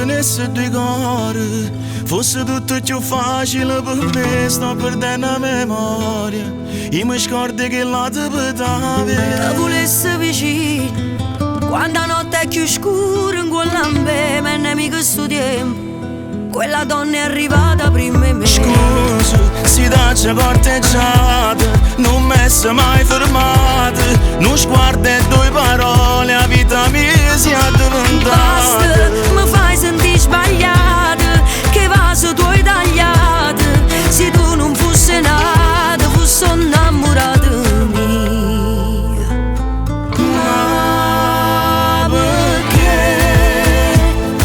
Tenesse due core, fosse tutto più facile per me. Sto perdendo la memoria, io mi scordo che l'altro Te volesse vicino quando la notte è più scura in quella me, ma nemico sto tempo. Quella donna è arrivata prima di me. Scusa, si t'ha corteggiata, non mi sei mai fermata. Non sguardo e due parole, la vita mia si è diventata. Basta, mi fai sentire sbagliata, che vaso tu hai tagliato. Se tu non fossi nata, fossi innamorata mia. Ma perché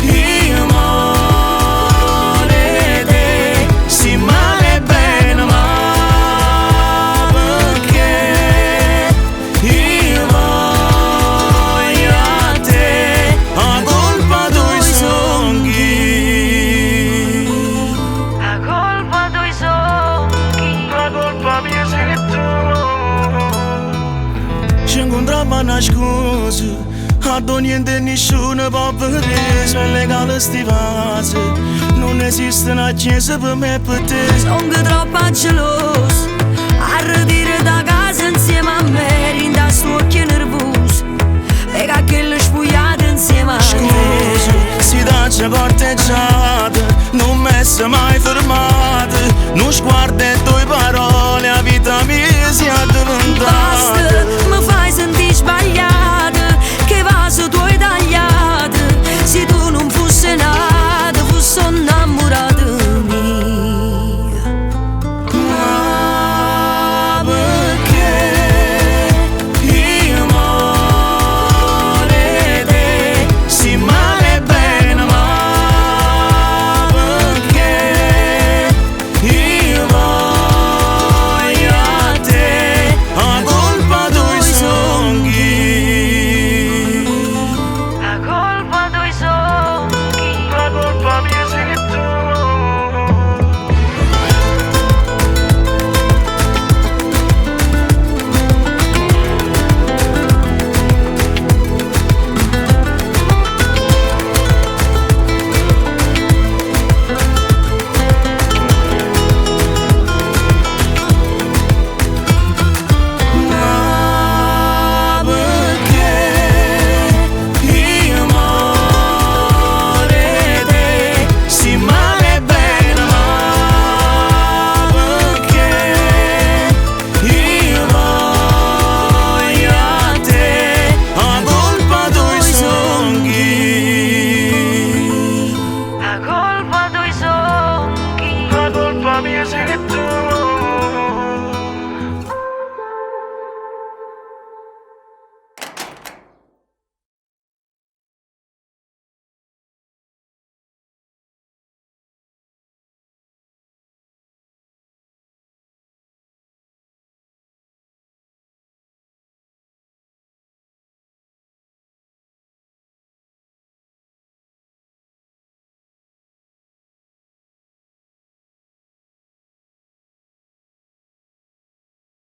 io muore te, si male e bene, ma perché io voglio a te, a colpa tua son io. La colpa tua son io. La colpa mia sei tu. Ci incontrammo a nascosto, a do niente e nessuno può vedere. Se è legale sti vasi, non esiste una chiesa per me e per te. Sono troppo geloso a ridere da casa insieme a me, rinda sto occhio nervoso, e che quello spugliato insieme a te. Scusa, si t'ha corteggiata, non mi sei mai fermata.